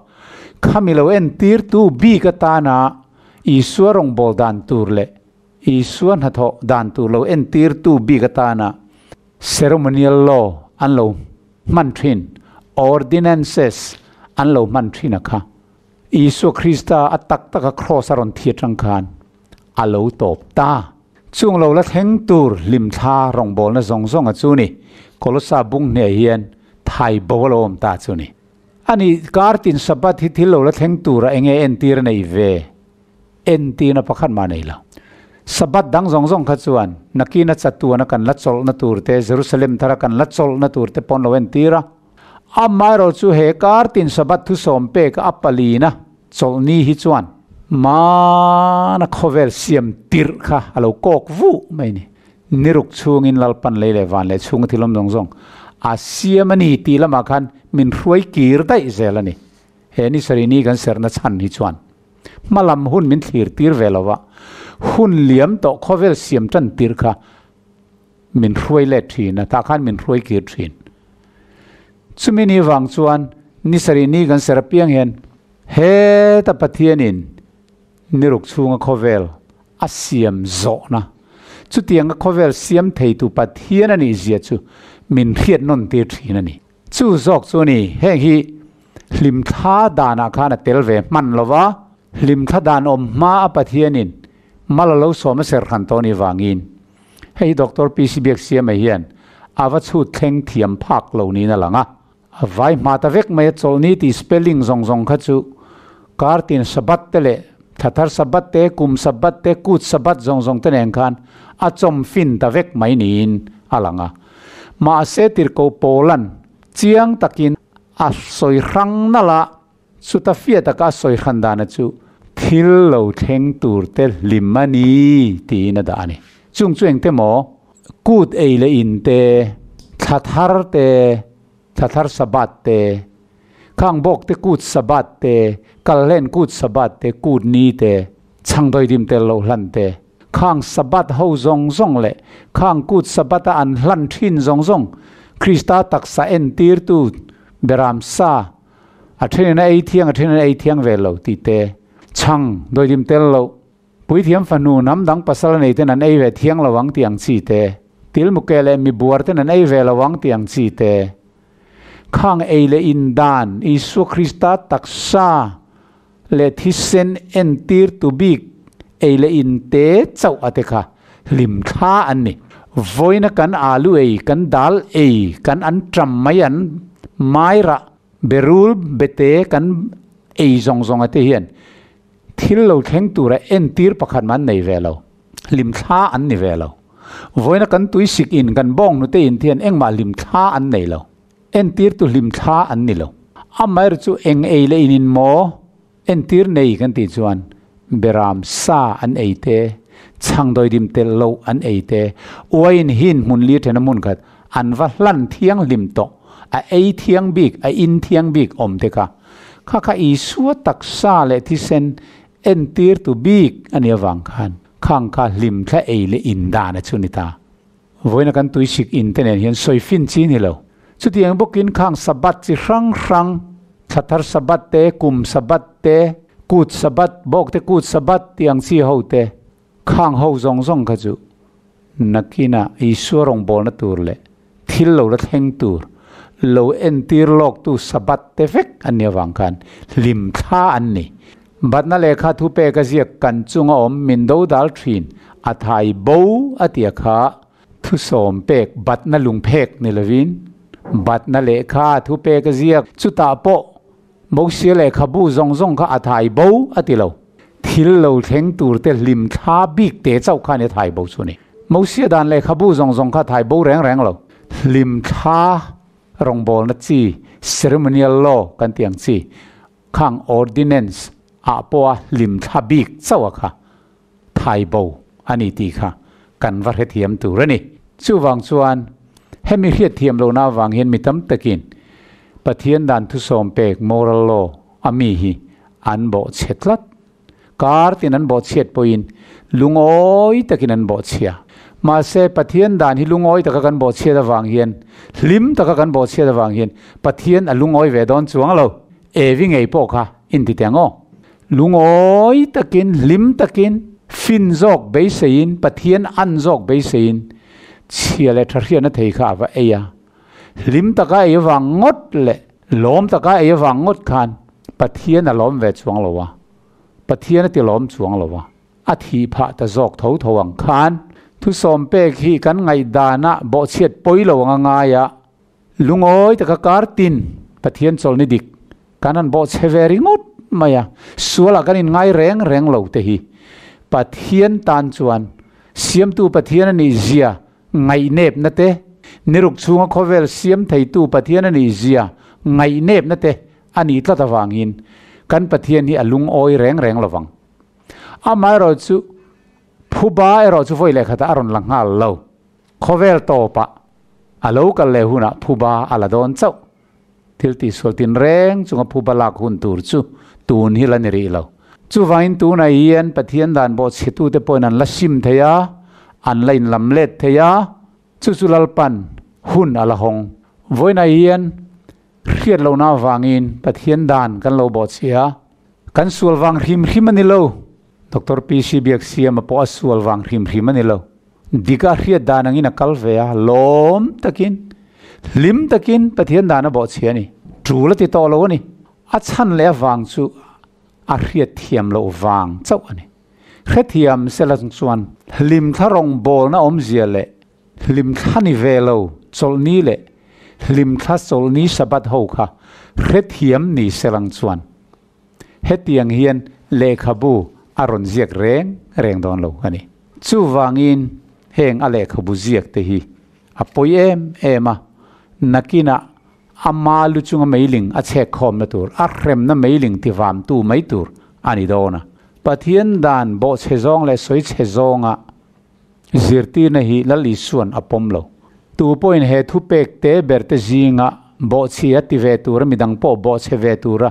khami lo entirtu bik atana Isua rawngbâwl dan tur leh Isua hnathawh dan tur lo entirtu bik atana ceremonial law an lo hman thin, ordinances an lo hman thin a kha. Isua Krista a tak taka kraws a rawn thi atang khan a lo tawp ta. Chung lo la thleng tur hlimthla rawngbawlna zawng zawng a chu ni. Kolossa bung hne hian thai bo a lo awm ta chu ni. Ani kar tin Sabbath hi thil lo la thleng tura enge entir a nei ve? Entirna pakhat mah nei lo. Sabbath dang zawng zawng kha chuan nakina chatuana kan la chawlhna tur te, Jerusalem thara kan la chawlhna tur te pawh an lo entir a. Amaherawh chu he kar tin Sabbath thusawm pek a palina chawlhni hi chuan mana khawvel siam tirh kha a lo kawk vuh mai ni. Niruk chhungin Lalpan lei leh van leh chhunga thil awm zawng zawng a siam a ni tih lamah khan min hruai kir daih zel a ni. He ni sarih ni kan serhna chhan hi chuan hmalam hun min thlir tir ve lo va, hun liam tawh khawvel siam tan tir kha min hruai let thin a, tah khan min hruai kir thin. Chumi ni vang chuan ni sarih ni kan serh apiang hian heta Pathianin niruk chhunga khawvel a siam zawhna, chutianga khawvel siam theitu Pathian a nih zia chu min hriat nawn tir thin a ni. Chu zawk chu a ni, heng hi hlimthla danah khan a tel ve hman lo va, hlimthla dan awm hma a Pathianin mal a lo sawm a ser hran tawh ni vangin hei hi Doctor PC Biaksiama hian a va chhut thleng thiam phak lo niin a lang a. A vai hma ta vek mai a chawlhni tih spelling zawng zawng kha chu kartin Sabbath te leh Thlathar Sabbath te, Kum Sabbath te, Kut Sabbath zawng zawng te nen khan a chawm fin ta vek mai niin a lang a. Mahse tirhkoh Paula'n chiang takin a sawi hrang nalh a, chuta fiah taka a sawi hran dana chu thil lo thleng tur te hlim a ni tiin a dah a ni. Chung chu engte maw? Kut ei leh in te, thla thar te, thla thar Sabbath te, khang bawk te kut Sabbath te, kalhlen kut Sabbath te, kut ni te, chhangdawidim tel loh hlan te, khang Sabbath ho zawng zawng leh khang kut Sabbath a an hlan thin zawng zawng Krista taksa entirtu beram sa a thenin a ei thiang a thenin a ei thiang ve lo tih te, chhang dawidim tel loh Puithiam fanu hnam dang pasal a nei ten an ei ve thiang lo ang tih ang chi te, tilmuke leh mibuar ten an ei ve lo ang tih ang chi te, khang ei leh in dan Isua Krista taksa leh thisen entir tu bik ei leh in te chauh a te kha hlim thla an ni. Vawiina kan alu ei, kan dal ei, kan an ṭam mai an mairah berul bete kan ei zawng zawng a te hian Thil lo thleng tura entir pakhat mah an nei ve lo. Hlimthla an ni ve lo. Vawiina kan tuisik in kan bawng hnute in thian engmah hlimthla an nei lo. Entirtu hlimthla an ni lo. Amaherawh chu eng ei leh in in maw entir nei kan tih chuan beram sa an ei te, chhangdawidim telh loh an ei te, uaiin hin hmun li thena hmun khat an va hlan thianghlim tawh, a ei thiang bik, a in thiang bik awm te kha. Kha kha Isua taksa leh thisen entirtu bik a nih avang khan khang kha hlimthla ei leh in dan a chu ni ta. Vawiina kan tuisik in te nen hian sawi fin chi ni lo. Chutiang bawkin khang Sabbath chi hrang hrang, Thlathar Sabbath te, Kum Sabbath te, Kut Sabbath, Bawkte Kut Sabbath tih ang chi ho te, Khang ho zawng zawng kha chu nakinah Isua rawngbawlna tur leh thil lo la thleng tur lo entir lawktu Sabbath te vek an nih avang khan hlim thla an ni. Batna lehkha thu pek a ziak kan chunga awm min do dal thin a thai bo a tia kha thusawm pek batna lungphek ni lovin batna lehkha thu pek a ziak chutah pawh Mosia lehkhabu zawng zawng kha a thai bo a ti lo. Thil lo thleng tur te hlim thla bik te chauh kha a ni thai bo chu ni. Mosia dan lehkhabu zawng zawng kha thai bo reng reng lo. Hlim thla rawngbawlna chi, ceremonial law kan tih ang chi, khang ordinance ah pawha hlim thla bik chauh a kha thai bo a ni tih kha kan va hrethiam tur a ni. Chuvang chuan hemi hriatthiam lohna avang hian mi tam takin Pathian dan thusawm pek, moral law, a mi hi an bawhchhe tlat. Kar tin an bawhchhiat pawhin lungawi takin an bawhchhia. Mahse Pathian dan hi lungawi taka kan bawhchhiat avang hian, hlim taka kan bawhchhiat avang hian Pathian a lungawi ve dawn chuang lo. Evi ngei pawh kha inti teh ang aw. Lungawi takin, hlim takin, fin zawk beiseiin, Pathian an zawk beiseiin chhia leh tha hriatna thei kha a va ei a. Hlim taka ei avang ngawt leh lawm taka ei avang ngawt khan Pathian a lawm ve chuang lo a, Pathian a ti lawm chuang lo a, a thih phah ta zawk tho tho ang khan thusawm pek hi kan ngaihdanah bawhchhiat pawi lo ang a ngai a, lungawi taka kar tin Pathian chawlhni dik kan han bawhchhe ve ringawt mai a, sualah kan inngai reng reng lo te hi Pathian tan chuan Siamtu Pathian a nih zia ngaihnepna te, niruk chhunga khawvel siam theitu Pathian a nih zia ngaihnepna te a nih tlat avangin kan Pathian hi a lungawi reng reng lovang. Amaherawh chu phuba erawh chu vawi leh khatah a rawn la nghal lo. Khawvel tawpah a lo kal leh hunah phuba a la dawn chauh. Thil tihsual tinreng chunga phuba lak hun tur chu tun hi la ni rih lo. Chuvangin tunah hian Pathian dan bawhchhetute pawhin an la sim thei a, an la inlam let thei a, chu chu Lalpan hun a la hawng. Vawiinah hian hriat lohna avangin Pathian dan kan lo bawhchhia a, kan sual vang hrim hrim a ni lo. Doctor PC Biaksiama pawh a sual vang hrim hrim a ni lo. Dika hriat dan angin a kal ve a, lawm takin, hlim takin Pathian dan a bawhchhia a ni. Tul a ti tawh lo a ni. A chhan leh avang chu a hriat thiam loh vang chauh a ni. Hrethiam sela chuan hlimthla rawngbawlna awmzia leh hlimthla ni ve lo chawlhni leh hlimthla chawlhni Sabbath ho kha hrethiam ni selang chuan Hetiang hian lehkhabu a rawn ziak reng reng dawn lo a ni. Chuvangin heng a lehkhabu ziak te hi a pawi em em a, nakinah ama lu chunga meiling a chhek khawmna tur, a hremna meiling tivamtu mai tur a ni dawn a. Pathian dan bawhchhe zawng leh sawichhe zawnga Zirtirna hi Lal Isua'n a pawm lo. Tu pawhin he thupek te ber te zinga bawhchhi a ti ve tura midang pawh bawhchhe ve tura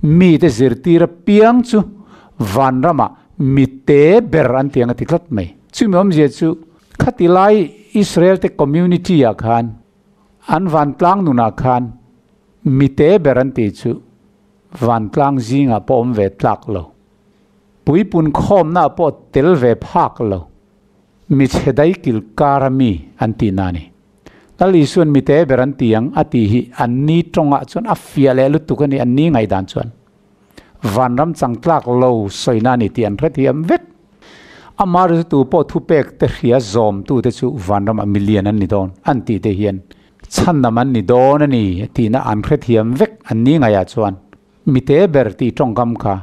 mite zirtir apiang chu vanramah mi te ber an ti ang a ti tlat mai. Chumi awmzia chu khati lai Israel te community ah khan an vantlang nunah khan mi te ber an tih chu vantlang zingah pawh awm ve tlak lo. Puipun khawmna pawh tel ve phak lo, mi chhe dai kil kara mi an tih na ni. Lal Isuan mi te ber an ti ang a tih hi an ni tawngah chuan a fiah leh lutuk a ni, an ni ngaihdan chuan vanram chang tlak lo sawina a ni tih an hrethiam vek. Amah rizatu pawh thupek te hria zawmtute chu vanramah milian an ni dawn an tih te hian chhandam an ni dawn a ni tihna an hrethiam vek an ni ngaihah chuan. Mi te ber tih tawngkam kha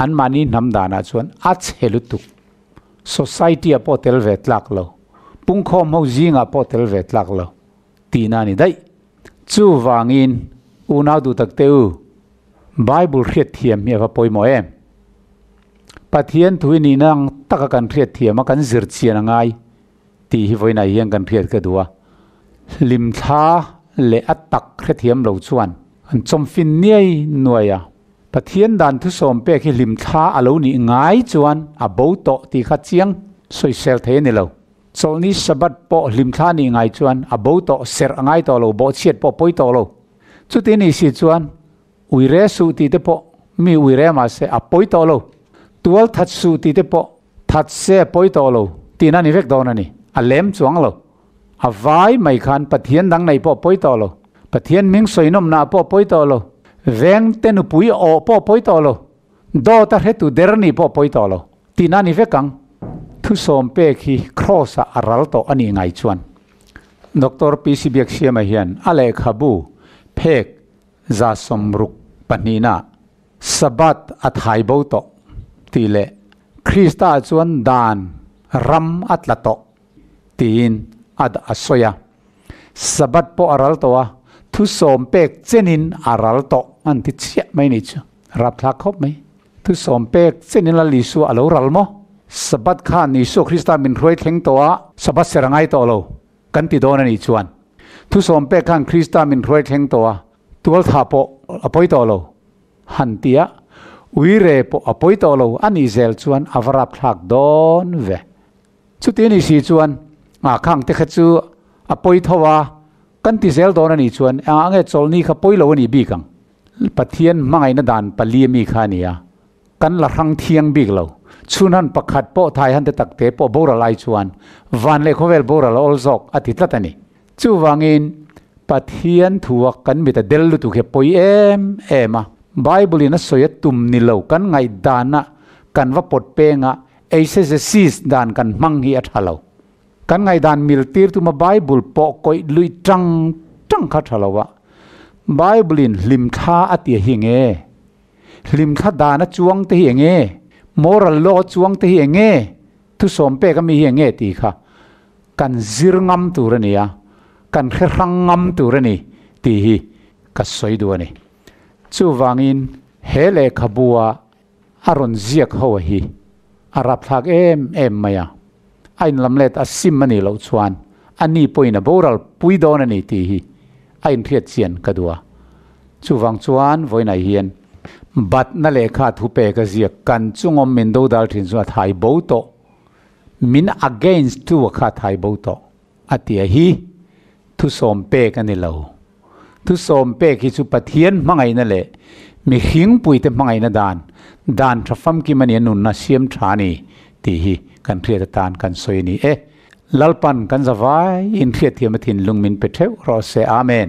anmahni hnam danah chuan a chhe lutuk. Society-ah pawh tel ve tlak lo, pungkhawm ho zingah pawh tel ve tlak lo tihna a ni daih. Chuvangin unau duh tak te u, Bible hriatthiam hi a va pawimawh em? Pathian thu hi nihna ang taka kan hriatthiam a, kan zir chian a ngai tih hi vawiinah hian kan hriat ka duh a. Hlimthla leh a tak hrethiam lo chuan an chawmfin niai nuai a. Pathian dan thusawm pek hi hlimthla a lo nih ngai chuan a bo tawh tih kha chiang sawisel thei a ni lo. Chawlhni Sabbath pawh hlimthla nih ngai chuan a bo tawh, serh a ngai tawh lo, bawhchhiat pawh pawi tawh lo. Chuti nih si chuan Uire suh tih te pawh mi uire mah se a pawi tawh lo. Tual that suh tih te pawh that se a pawi tawh lo tihna a ni vek dawn a ni. A lem chuang lo. A vai mai khan Pathian dang nei pawh pawi tawh lo. Pathian hming sawinawmna pawh pawi tawh lo. Veng te nupui awh pawh pawi tawh lo. Dawt a hretu der nih pawh pawi tawh lo tihna a ni vek ang. Thusawm pek hi Kraws ah a ral tawh a nih ngai chuan Doctor PC Biaksiama hian a lehkhabu phek 68 Sabbath a thai bo tawh tih leh Krista chuan dan ram a tla tawh tiin a a sawi a. Sabbath pawh a ral tawh a, thusawm pek chenin a ral tawh an ti chiah mai ni chu. Rapthlak khawp mai. Thusawm pek chenin Lal Isua a lo ral maw? Sabbath khan Isua Krista min hruai thleng tawh a, Sabbath ser a ngai tawh lo kan ti dawn a nih chuan. Thusawm pek khan Krista min hruai thleng tawh a, tualthah pawh a pawi tawh lo. Han ti a, uire pawh a pawi tawh lo a nih zel chuan a va rapthlak dawn ve. Chuti a nih si chuan nghahkhang te kha chu a pawi tho a, kan ti zel dawn a nih chuan engah nge chawlhni kha pawi lo a nih bik ang? Pathian hmangaihna dan pali ami kha a ni a, kan la hrang thiang bik lo. Chhun han pakhat pawh thai han te tak te pawh boral ai chuan van leh khawvel boral a awl zawk a ti tlat a ni. Chuvangin Pathian thua kan mit a del lutuk hi a pawi em em a. Bible in a sawi a tum ni lo kan ngaihdana kan va pawt penga Eisegesis dan kan hmang hi a tha lo. Kan ngaihdan mil tir tuma Bible pawh kawih luih tang tang kha tha lo a. Bible in hlimthla a tia hi enge? Hlimthla dan a chuang te hi enge? Moral law a chuang te hi enge? Thusawm pek ami hi enge tih kha kan zir ngam tur a ni a, kan hre hrang ngam tur a ni tih hi ka sawi duh a ni. Chuvangin he lehkhabua A rawn ziak ho a hi a rapthlak em em mai a, a inlamlet a sim a nih loh chuan a ni pawhin a boral pui dawn a ni tih hi a inhriat chian ka duh a. Chuvang chuan vawiinah hian batna lehkha thu pek a ziak kan chungawm min dodal thin chu a thai bo tawh, min against tu a kha a thai bo tawh a ti a hi thusawm pek a ni lo. Thusawm pek hi chu Pathian hmangaihna leh mihringpuite hmangaihna dan, dan tha famkim a nia nunna siam tha a ni tih hi kan hriat atan kan sawi a ni e. Lalpan kan zavai in hriatthiam a thinlung min pe theuh rawh se. Amen.